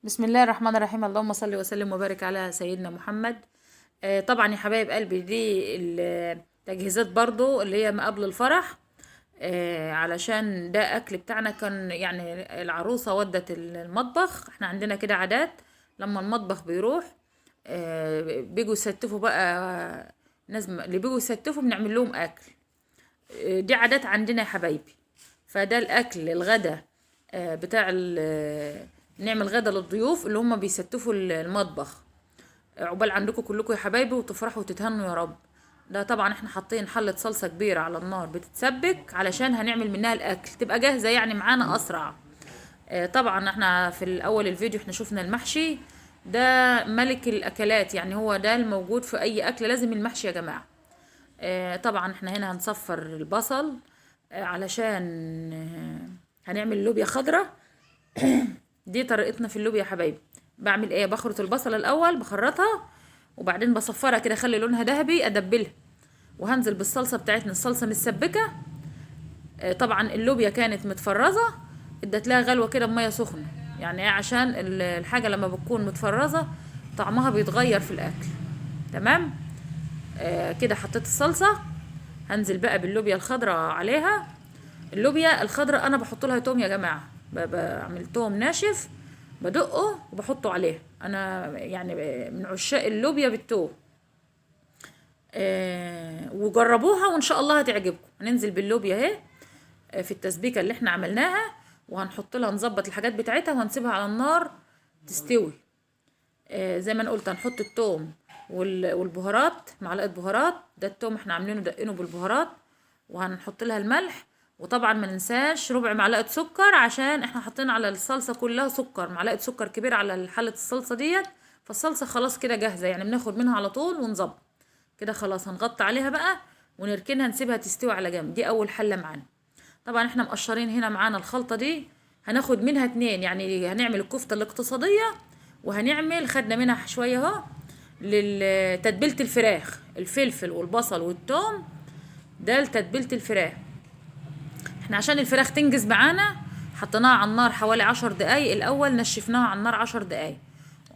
بسم الله الرحمن الرحيم. اللهم صل وسلم وبارك على سيدنا محمد. طبعا يا حبايب قلبي، دي التجهيزات برضو اللي هي ما قبل الفرح، علشان ده اكل بتاعنا. كان يعني العروسة ودت المطبخ. احنا عندنا كده عادات لما المطبخ بيروح، بيجوا يستفوا بقى، ناس اللي بيجوا يستفوا بنعمل لهم اكل. دي عادات عندنا يا حبايبي. فده الاكل الغدا، بتاع نعمل غدا للضيوف اللي هم بيستفوا المطبخ. عقبال عندكم كلكم يا حبايبي، وتفرحوا وتتهنوا يا رب. ده طبعا احنا حاطين حلة صلصة كبيرة على النار بتتسبك علشان هنعمل منها الاكل، تبقى جاهزة يعني معانا اسرع. طبعا احنا في الاول الفيديو احنا شفنا المحشي، ده ملك الاكلات، يعني هو ده الموجود في اي اكل، لازم المحشي يا جماعة. طبعا احنا هنا هنصفر البصل، علشان هنعمل لوبيا خضراء. دي طريقتنا في اللوبيا يا حبايبي. بعمل ايه؟ بخرط البصله الاول، بخرطها وبعدين بصفرها كده، اخلي لونها ذهبي، ادبلها، وهنزل بالصلصه بتاعتنا، الصلصه متسبكه. طبعا اللوبيا كانت متفرزه، ادت لها غلوه كده بميه سخنة، يعني ايه؟ عشان الحاجة لما بتكون متفرزه طعمها بيتغير في الاكل. تمام. كده حطيت الصلصه، هنزل بقى باللوبيا الخضراء عليها. اللوبيا الخضراء انا بحط لها توم يا جماعة، بعمل توم ناشف بدقة وبحطه عليها. انا يعني من عشاق اللوبيا بالتوم. وجربوها وان شاء الله هتعجبكم. هننزل باللوبيا اهي، في التسبيكه اللي احنا عملناها، وهنحط لها، نظبط الحاجات بتاعتها وهنسيبها على النار تستوي. زي ما انا قلت هنحط التوم والبهارات، معلقه بهارات، ده التوم احنا عاملينه دقينه بالبهارات، وهنحط لها الملح، وطبعا ما ننساش ربع معلقه سكر، عشان احنا حاطين على الصلصه كلها سكر، معلقه سكر كبيرة على حله الصلصه ديت. فالصلصه خلاص كده جاهزة، يعني بناخد منها على طول ونظبط كده. خلاص هنغطي عليها بقى ونركنها، نسيبها تستوي على جنب. دي اول حله معانا. طبعا احنا مقشرين هنا معانا الخلطة دي، هناخد منها 2، يعني هنعمل الكفتة الاقتصادية، وهنعمل خدنا منها شوية اهو لتتبيله الفراخ، الفلفل والبصل والثوم، ده لتتبيله الفراخ. احنا عشان الفراخ تنجز معانا حطيناها على النار حوالي 10 دقايق الاول، نشفناها على النار 10 دقايق،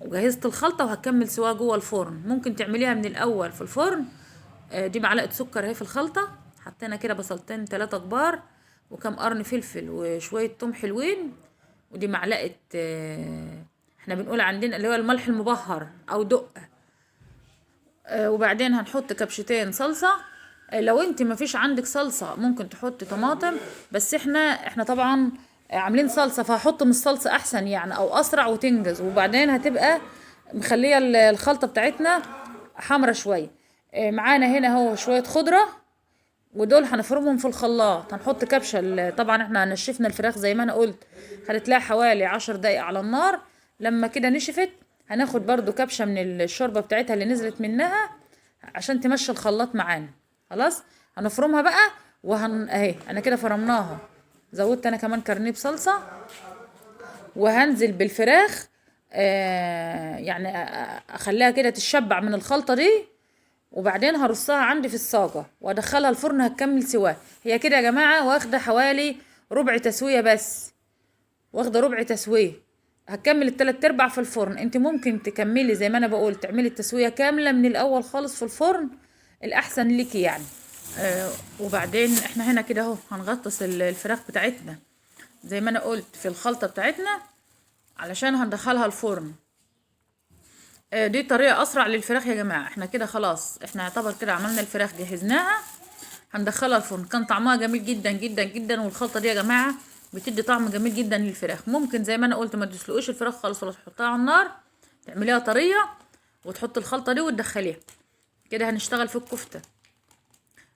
وجهزت الخلطة وهتكمل سواها جوه الفرن. ممكن تعمليها من الاول في الفرن. دي معلقه سكر اهي في الخلطة، حطينا كده بصلتين 3 كبار وكم قرن فلفل وشوية توم حلوين، ودي معلقه، احنا بنقول عندنا اللي هو الملح المبهر او دقه. وبعدين هنحط كبشتين صلصه. لو انت ما فيش عندك صلصه ممكن تحطي طماطم، بس احنا طبعا عاملين صلصه، فهحط من الصلصه احسن يعني، او اسرع وتنجز، وبعدين هتبقى مخليه الخلطة بتاعتنا حمرا شوية. معانا هنا اهو شوية خضرة، ودول هنفرمهم في الخلاط. هنحط كبشة طبعا احنا نشفنا الفراخ زي ما انا قلت، خدت لها حوالي 10 دقايق على النار. لما كده نشفت هناخد برضو كبشة من الشوربة بتاعتها اللي نزلت منها عشان تمشي الخلاط معانا. خلاص هنفرمها بقى اهي انا كده فرمناها، زودت انا كمان كرنيب صلصه، وهنزل بالفراخ، يعني اخليها كده تتشبع من الخلطة دي، وبعدين هرصها عندي في الصاجه وادخلها الفرن، هتكمل سواها. هي كده يا جماعة واخده حوالي ربع تسويه بس، واخده ربع تسويه، هتكمل التلات ارباع في الفرن. انت ممكن تكملي زي ما انا بقول، تعملي التسوية كاملة من الاول خالص في الفرن، الاحسن ليكي يعني. وبعدين احنا هنا كده اهو هنغطس الفراخ بتاعتنا زي ما انا قلت في الخلطة بتاعتنا علشان هندخلها الفرن. دي طريقه اسرع للفراخ يا جماعة. احنا كده خلاص، احنا يعتبر كده عملنا الفراخ، جهزناها، هندخلها الفرن. كان طعمها جميل جدا جدا جدا، والخلطه دي يا جماعة بتدي طعم جميل جدا للفراخ. ممكن زي ما انا قلت ما تسلقوش الفراخ خالص، ولا تحطها على النار، تعمليها طرية وتحط الخلطة دي وتدخليها كده. هنشتغل في الكفتة.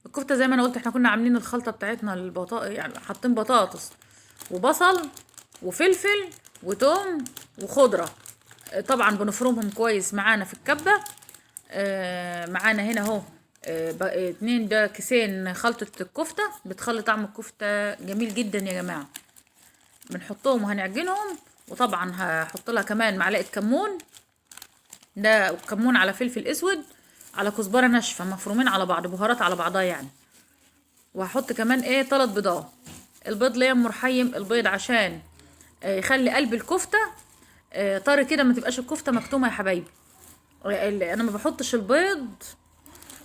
الكفتة زي ما انا قلت احنا كنا عاملين الخلطة بتاعتنا يعني حاطين بطاطس وبصل وفلفل وتوم وخضره، طبعا بنفرمهم كويس معانا في الكبه. معانا هنا اهو، 2 ده كيسين خلطه الكفتة، بتخلي طعم الكفتة جميل جدا يا جماعة. بنحطهم وهنعجنهم، وطبعا هحط لها كمان معلقه كمون، ده كمون على فلفل اسود على كزبره ناشفة، مفرومين على بعض، بهارات على بعضها يعني. وهحط كمان ايه 3 بيضات. البيض ليه يا ام رحيم؟ البيض عشان يخلي قلب الكفتة طري كده، ما تبقاش الكفتة مكتومة يا حبايبي. انا ما بحطش البيض،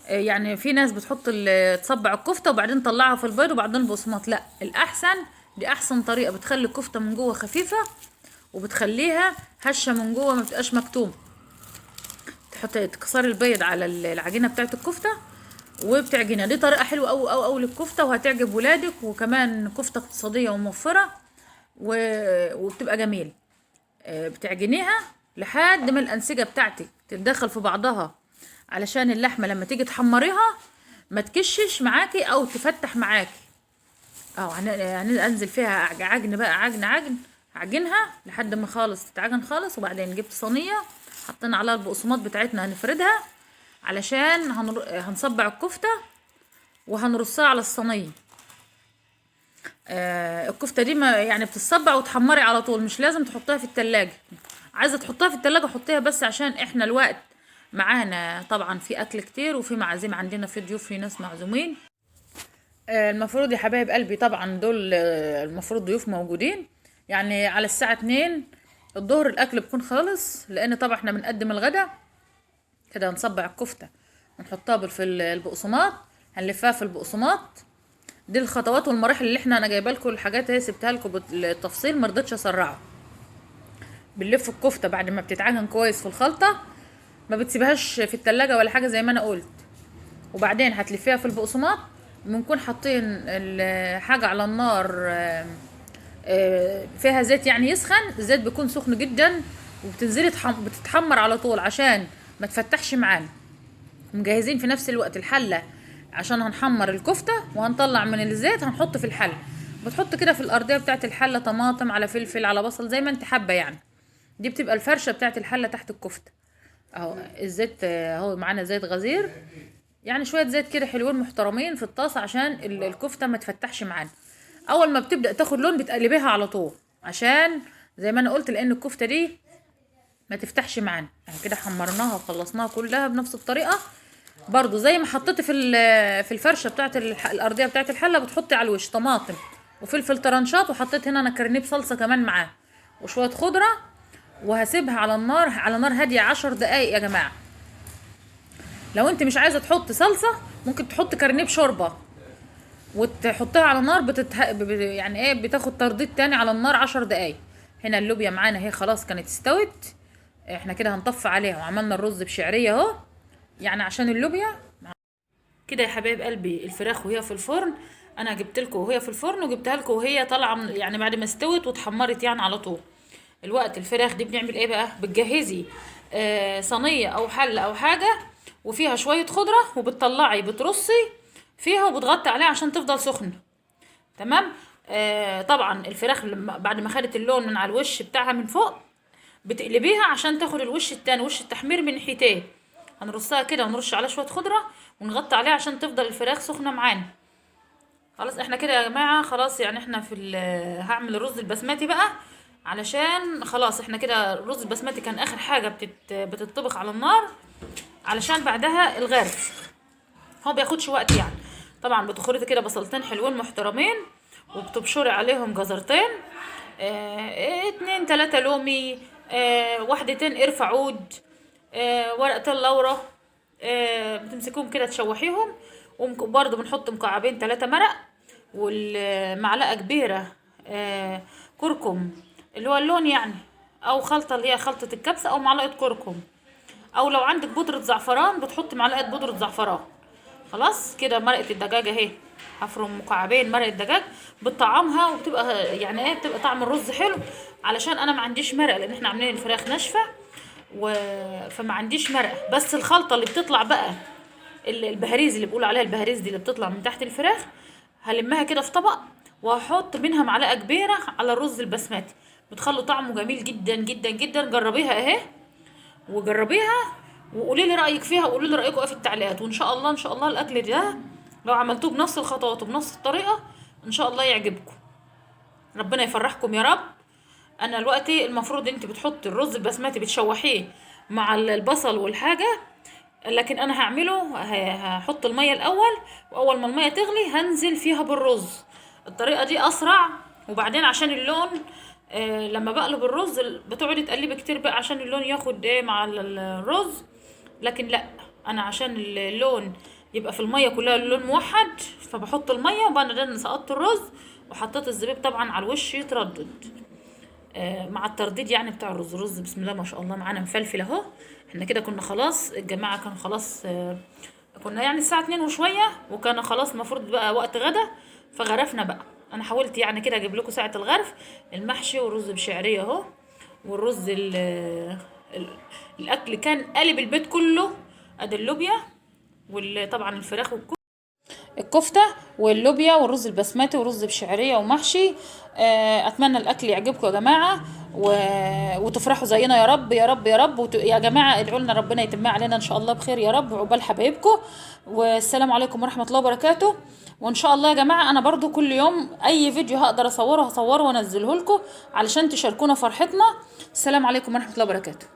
يعني في ناس بتحط تصبع الكفتة وبعدين تطلعها في البيض وبعدين البقسماط. لا، الاحسن دي احسن طريقه، بتخلي الكفتة من جوه خفيفة وبتخليها هشه من جوه، ما بتبقاش مكتومة. تحطي تكسري البيض على العجينة بتاعت الكفتة وبتعجنها. دي طريقه حلوة قوي قوي قوي للكفته، وهتعجب ولادك، وكمان كفته اقتصادية وموفره وبتبقى جميلة. بتعجنيها لحد ما الانسجة بتاعتك تتدخل في بعضها، علشان اللحمة لما تيجي تحمريها ما تكشش معاكي او تفتح معاكي. هننزل فيها عجن بقى، عجن عجن، عجنها لحد ما خالص تتعجن خالص. وبعدين جبت صينية حطينا عليها البقسماط بتاعتنا، هنفردها علشان هنصبع الكفتة وهنرصها على الصينية. الكفتة دي ما يعني بتتصبع وتحمري على طول، مش لازم تحطيها في التلاجة. عايزه تحطيها في التلاجة حطيها، بس عشان احنا الوقت معانا طبعا، في اكل كتير وفي معازيم عندنا، في ضيوف، في ناس معزومين. المفروض يا حبايب قلبي طبعا دول، المفروض ضيوف موجودين يعني على الساعة 2 الظهر الاكل بيكون خالص، لان طبعا احنا بنقدم الغدا كده. هنصبع الكفتة ونحطها في البقسماط، هنلفها في البقسماط. دي الخطوات والمراحل اللي احنا انا جايبه لكم الحاجات اهي، سبتها لكم بالتفصيل، ما رضيتش اسرعها. بنلف الكفتة بعد ما بتتعجن كويس في الخلطة، ما بتسيبهاش في التلاجة ولا حاجة زي ما انا قلت. وبعدين هتلفيها في البقسماط. بنكون حاطين الحاجة على النار، فيها زيت يعني يسخن، الزيت بيكون سخن جدا، وبتنزلي بتتحمر على طول عشان ما تفتحش معانا. مجهزين في نفس الوقت الحلة عشان هنحمر الكفتة، وهنطلع من الزيت هنحط في الحلة. بتحط كده في الارضية بتاعت الحلة طماطم على فلفل على بصل زي ما انت حابة يعني. دي بتبقى الفرشة بتاعت الحلة تحت الكفتة. اهو الزيت، اهو معانا زيت غزير، يعني شوية زيت كده حلوين محترمين في الطاسه عشان الكفتة ما تفتحش معانا. اول ما بتبدا تاخد لون بتقلبيها على طول، عشان زي ما انا قلت لان الكفتة دي ما تفتحش معانا. اهي كده حمرناها وخلصناها كلها بنفس الطريقة برضو، زي ما حطيتي في الفرشة بتاعت الارضية بتاعت الحلة، بتحطي على الوش طماطم وفلفل طرنشات، وحطيت هنا انا كرنيب صلصه كمان معاه وشوية خضرة، وهسيبها على النار على نار هادية 10 دقايق يا جماعة. لو انت مش عايزه تحط صلصه ممكن تحط كرنيب شوربة وتحطها على النار، يعني ايه، بتاخد ترديد تاني على النار 10 دقايق. هنا اللوبيا معانا اهي خلاص كانت استوت، احنا كده هنطفي عليها، وعملنا الرز بشعريه اهو يعني عشان اللوبيا كده يا حبايب قلبي. الفراخ وهي في الفرن انا جبت لكم وهي في الفرن، وجبتها لكم وهي طالعه يعني بعد ما استوت واتحمرت يعني على طول. الوقت الفراخ دي بنعمل ايه بقى؟ بتجهزي صينية او حله او حاجة وفيها شوية خضرة، وبتطلعي بترصي فيها وبتغطي عليها عشان تفضل سخنة. تمام. طبعا الفراخ بعد ما خدت اللون من على الوش بتاعها من فوق بتقلبيها عشان تاخد الوش التاني، وش التحمير من ناحيتين. هنرصها كده ونرش عليها شوية خضرة ونغطي عليها عشان تفضل الفراخ سخنة معانا. خلاص احنا كده يا جماعة، خلاص يعني احنا في هعمل الرز البسمتي بقى، علشان خلاص احنا كده الرز البسمتي كان اخر حاجة بتطبخ على النار، علشان بعدها الغرف هو بياخدش وقت يعني. طبعا بتخرطي كده بصلتين حلوين محترمين، وبتبشري عليهم جزرتين، 2 3 لومي، 1 قرفه عود، ورقتين لورا، بتمسكوهم كده تشوحيهم. وبرده بنحط مكعبين 3 مرق، والمعلقه كبيرة كركم اللي هو اللون يعني، او خلطه اللي هي خلطه الكبسه، او معلقه كركم، او لو عندك بودره زعفران بتحطي معلقه بودره زعفران. خلاص كده مرقه الدجاج اهي، هفرم مكعبين مرقه دجاج بتطعمها، وبتبقى يعني ايه، بتبقى طعم الرز حلو. علشان انا ما عنديش مرقه لان احنا عاملين الفراخ ناشفة فما عنديش مرقه، بس الخلطة اللي بتطلع بقى البهاريز اللي بيقولوا عليها البهاريز دي اللي بتطلع من تحت الفراخ، هلمها كده في طبق وهحط منها معلقه كبيرة على الرز البسمتي، بتخلي طعمه جميل جدا جدا جدا. جربيها اهي، وجربيها وقولي لي رايك فيها، وقولي لي رايكم ايه في التعليقات. وان شاء الله ان شاء الله الاكل ده لو عملتوه بنفس الخطوات وبنفس الطريقة ان شاء الله يعجبكم، ربنا يفرحكم يا رب. انا دلوقتي المفروض انت بتحطي الرز البسمتي بتشوحيه مع البصل والحاجة، لكن انا هعمله هحط المية الاول، واول ما المية تغلي هنزل فيها بالرز. الطريقة دي اسرع، وبعدين عشان اللون لما بقلب الرز بتقعدي تقلبي كتير بقى عشان اللون ياخد ايه مع الرز، لكن لا، انا عشان اللون يبقى في المية كلها اللون موحد، فبحط المية وبعدين سقطت الرز وحطيت الزبيب طبعا على الوش يتردد مع الترديد يعني بتاع الرز. الرز بسم الله ما شاء الله معانا مفلفل اهو. احنا كده كنا خلاص، الجماعة كانوا خلاص، كنا يعني الساعة 2 وشوية، وكان خلاص المفروض بقى وقت غدا، فغرفنا بقى. انا حاولت يعني كده اجيب لكم ساعة الغرف، المحشي والرز بشعريه اهو، والرز الاكل كان قالب البيت كله. ادي اللوبيا وطبعا الفراخ الكفتة واللوبيا والرز البسمتي ورز بشعريه ومحشي. اتمنى الاكل يعجبكم يا جماعة، وتفرحوا زينا يا رب يا رب يا رب. يا جماعة ادعوا لنا ربنا يتمها علينا ان شاء الله بخير يا رب، وعقبال حبايبكم. والسلام عليكم ورحمة الله وبركاته. وان شاء الله يا جماعة انا برضو كل يوم اي فيديو هقدر اصوره هصوره وانزله لكم علشان تشاركونا فرحتنا. السلام عليكم ورحمة الله وبركاته.